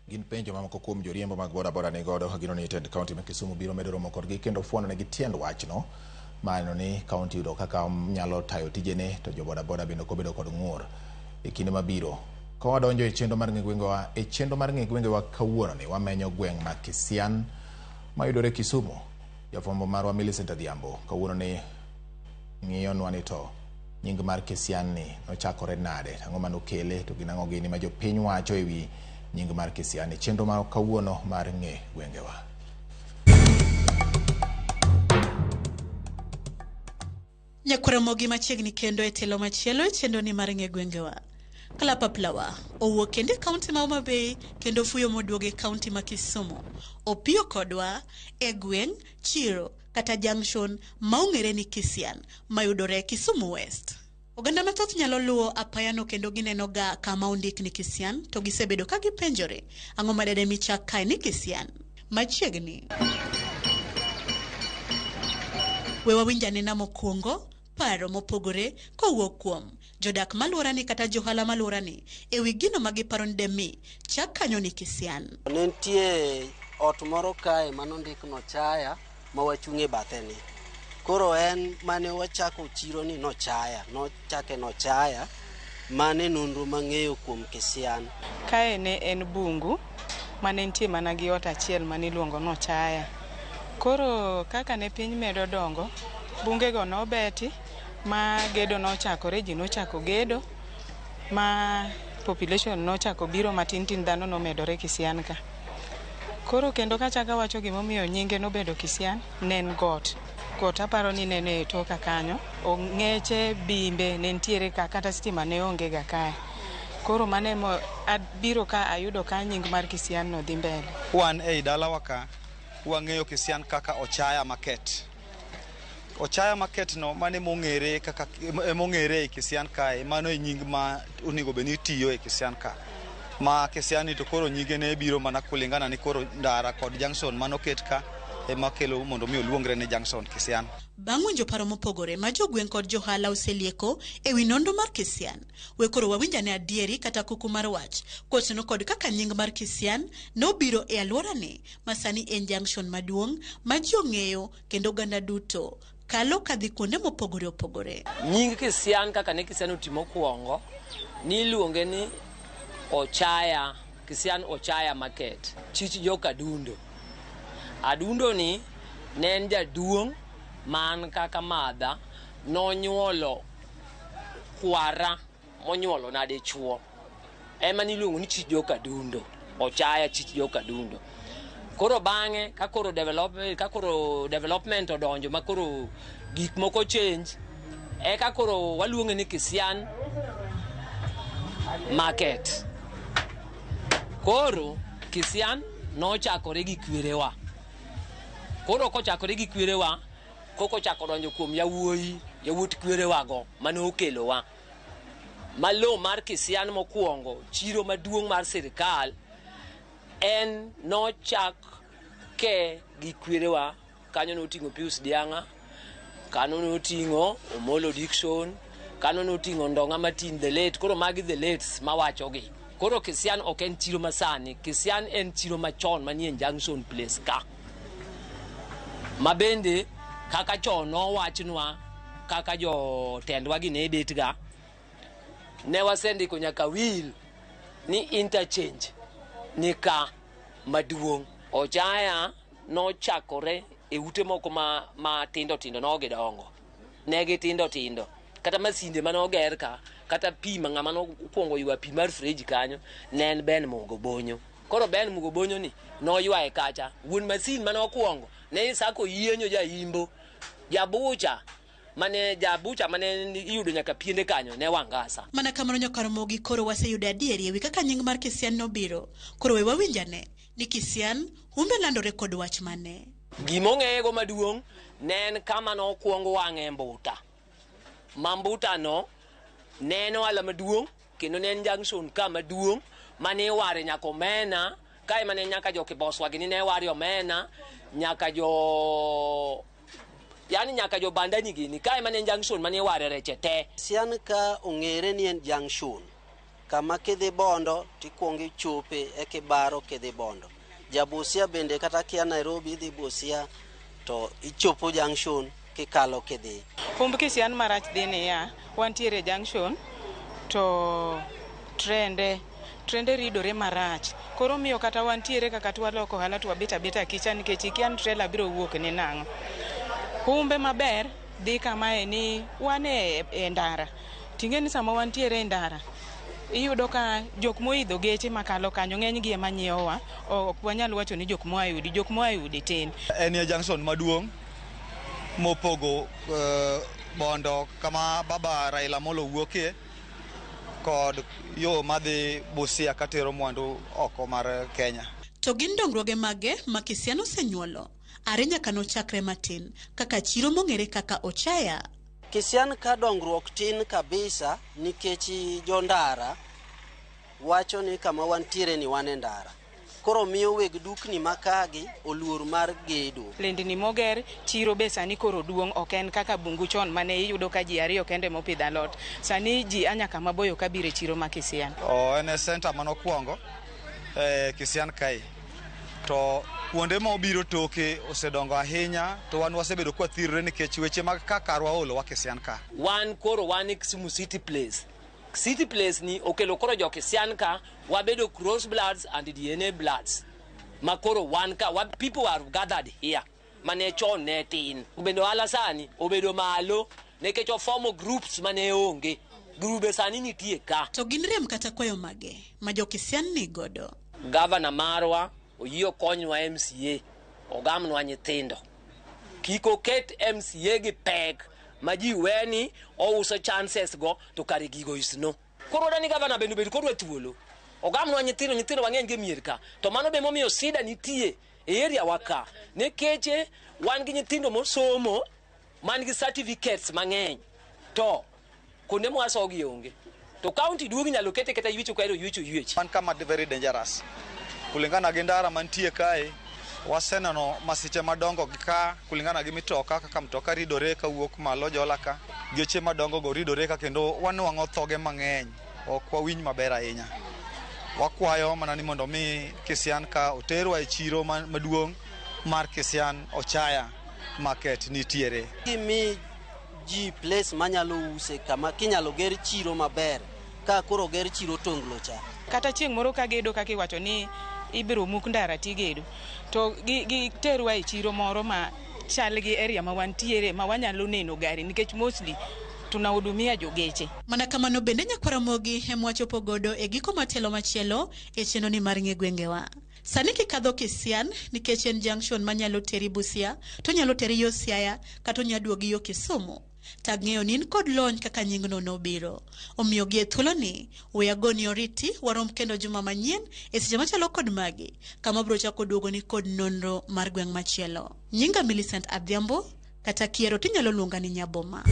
Gin penjo mamoko kuom joriembo mag bodaboda ni godo ka gino ni tend kaunti ma Kisumu biro medo romo kodgi kendo fuono negi tiend wachno maneno ni kaunti yudo kaka nyalo tayo tijene to jo bodaboda bende ok obedo kod ng'ur e kinde mabiro. Ka wadonjo e chenro mar ng'e gwengewa, e chenro mar ng'e gwengewa kawuono ni wamenyo gweng' ma Kisian mayudore Kisumu. Jafwambo marwa Millicent Adhiambo kawuono ni ng'iyonwa ni to nying mar Kisian ni nochakore nade, ang'o manokele to gin ang'o gini ma jopiny wacho ewi nying mar Kisian e chenro mar kawuono mar ng'e gwengewa. Nyakwaramogi machiegni kendo e telo machielo e chenro ni mar ng'e gwengewa. Kalapaplawa owuok kendo e kaunti ma Homa Bay kendo fuyo moduogo e kaunti ma Kisumu. Opiyo kodwa e gweng' Chiro kata junction ma ong'ere ni Kisian mayudore Kisumu West. Oganda mathoth nyalo luwo apayano kendo gineno ga kama ondik ni Kisian to gisebedo ka gipenjore ang'o ma dede michak kae ni Kisian. Machiegni. We wawinj anena mokwongo paro mopogore kowuok kuom jodak maluorani kata johala maluorani e wi gino ma giparo ni demi chak kanyo ni Kisian. Ne nitie ot moro kae manondik Nochaya ma wachung' e bathe ni. Koro en mane wachako chiro ni Nochaya, nochake Nochaya, mane nonro mang'eyo kuom Kisian. Kae ne en bungu mane nitie mana gi ot achiel mane iluongo ni Ochaya. Koro kaka ne piny medo dongo, bungego nobeti ma gedo nochakore, ji nochako gedo ma population nochako biro matin tin, dhano nomedore Kisian ka. Koro kendo kachako awacho gimomiyo nyinge nobedo Kisian, ne en got. Got aparo ni ne e toka kanyo, ong'eche bimbe ne nitiere ka kata stima ne onge ga kae. Koro mano ema abiro ka ayudo ka nying mar Kisian no dhi mbele. Wan ei dalawa ka wang'eyo Kisian kaka Ochaya Market. Ochaya Market no mano emong'ere kaka emong'ere ei Kisian kae, mano e nying ma onego bed ni tiyo e Kisian ka. Ma Kisian ni to koro nyinge ne biro mana kulingana ni koro ndara kod junction manoket ka ema kelo mondo mi oluongre ni junction Kisian. Bang' winjo paro mopogore ma jogweng' kod johala oselieko e wi nonro mar Kisian, we koro wawinj ane adieri kata kuku mar wach kotenore kod kaka nying mar Kisian nobiro e alworani ma sani en junction maduong' ma ji ong'eyo kendo oganda duto kalo kadhi kuonde mopogore opogore. Nying Kisian kaka ne Kisian oti mokwongo, niluonge ni Ochaya, Kisian Ochaya Market, chich joka Adundo. Adundo ni ne en jaduong' man kaka madha, nonyuolo kwara monyuolo na dichuo. Ema niluongo ni chich joka Adundo, Ochaya chich joka Adundo. Koro bang'e ka koro development odonjo ma koro gik moko change, eka koro waluonge ni Kisian Market. Koro Kisian nochakore gi kwerewa. Koro kochakore gi kwerewa, koko ochako donjo kuom yawuoyi, yawuot kwerewago mane okelowa. Ma lo mar Kisian mokwongo, chiro maduong' mar sirikal, en nochak ke gi kwerewa. Kanyo noting'o Pius Diang'a, kanyo noting'o Omolo Dickson, kanyo noting'o Ndong'a Martin the late. Koro magi the lates mawachogi. Koro Kisian ok en chiro masani, Kisian en chiro machon manie Junction Place ka. Ma bende kaka chon nowachnwa kaka jotendwa gi ne bet ga, ne wasendiko nyaka will ni interchange ni ka maduong'. Ochaya nochakore e ute moko ma tindo tindo nogidongo. Ne gitindo tindo. Kata masinde mane oger ka, kata pi ma ng'ama nokwongo ywa pi mar fridge kanyo, ne en Ben Mugo Bonyo. Koro Ben Mugo Bonyo ni noywaye kacha. Wuon masin mane okwongo ne Isako Yienyo Jaimbo, jabucha mane jabucha mane iyudo nyaka piende kanyo ne Wangasa. Mana kamano Nyakaramogi koro waseyudo adieri ewi kaka nying mar Kisian nobiro. Koro we wawinj ane ni Kisian humbe landore kod wach mane. Gima ong'eyego maduong' ne en kama nokwong wang'e mbuta. Ma mbuta no ne en ohala maduong' kendo ne en junction ka maduong' mane iware nyaka omena, kae mane nyaka jo Kiboswa gini ne ware omena, nyaka jo yani nyaka jo Bandani gini, kae mane en junction mane iware reche te. Kisian ka ong'ere ni en junction. Kama kidhi Bondo tikuongo ichope ekibaro kidhi Bondo. Jabusia bende kata kia Nairobi idhi Busia to ichopo junction kikalo kidhi. Humb Kisian marach dhi niya, wantiere junction to trende ridore marach. Koro miyo kata wantiere kaka twaloko ohala to wabet abeta kicha nikech ikia ni trela biro wuok ni nang'o. Humbe maber dhi kamae ni wan e ndara. Ting'e ni sama wantiere e ndara, iyudo ka jok moidho geche makalo kanyo ng'eny gi ema nyiewowa, ok wanyal wacho ni jok moa e udi, jok moa e udi tin. En e junction maduong' mopogo Bondo kama baba Raila Amolo wuokie kod yo madhi Busia katero mwandu oko mar Kenya. To gin dongruoge mage ma Kisian osenyuolo? Are nyaka nochakre matin kaka chiro mong'ere kaka Ochaya. Kisian ka dongruok tin kabisa nikech jondara wacho ni kama wantiere ni wan e ndara. Koro miyo weg dukni makagi oluor mar gedo. Lendni moger, chiro be sani koro duong', ok en kaka bungu chon mane iyudo ka ji ariyo kende mopidho alot. Sani ji a nyaka maboyo kabiro e chiro ma Kisian. En e center manokwongo Kisian kae. To kuonde ma obiro toke osedongo ahinya to wan wasebedo kwathirre nikech weche mag kakarwa olowa Kisian ka. Wan koro wan e Kisumu City Place. City Place ni okelo koro jo Kisian ka wabedo cross bloods and DNA bloods. Ma koro wan ka people are gathered here. Mane chon ne tin. Bende ohala sani obedo malo nikech ofomo groups mane onge. Grube sani nitie ka. To gin rem kata kwayo mage ma jo Kisian ni godo? Gavana marwa oyie okonywa MCA ogamnwa nyithindo. Kik oket MCA gi pek ma ji weni ouso chances go to kare gigo isno. Koro dani gavana bende obed kodwa thuolo. Ogamnwa nyithindo mang'eny gi mier ka. To mano be momiyo sida nitie e area wa ka. Nikech wan gi nyithindo mosomo man gi certificates mang'eny. To kuonde mwasogi onge. To county duong' inyalo kete kata ywecho kaero ywecho ywech. Wan kama very dangerous. Kulingana gi ndara mantie kae, waseneno masiche madongo gi ka kulingana gi mitoka kaka mtoka ridore kawuok malo Jola ka. Geche madongo go ridore ka kendo wanwang'o thoge mang'eny. Ok wawinj maber ahinya. Wakwayo mana ni mondo mi Kisian ka oterwa e chiro maduong' mar Kisian Ochaya Market nitiere. Gimi ji place manyalo use kama kinyalo ger chiro maber ka koro ger chiro tonglo cha. Kata chieng' moro ka gedo kaka iwacho ni ibiro muk ndara tigedo to gi terwa e chiro moro ma chal gi area ma wantiere ma wanyalo neno gari nikech mostly tunahudumia jogeche. Mana kamano bende nyakwara Ramogi ema wachopo godo e giko matelo machielo e chenro ni mar ng'e gwengewa. Sani kikadho Kisian nikech en junction manyalo teri Busia to nyalo teri yo Siaya kata onya duogi yo Kisumu. Tag ng'eyo ni in kod lony kaka nyingno nobiro. Omiyo gi e thuoloni, we agoni oriti warom kendo juma manyien e seche machalo kod magi kama biro chako duogoni kod nonro mar gweng' machielo. Nyinga Millicent Adhiambo, kata kiero tinyalo luonga ni Nyaboma.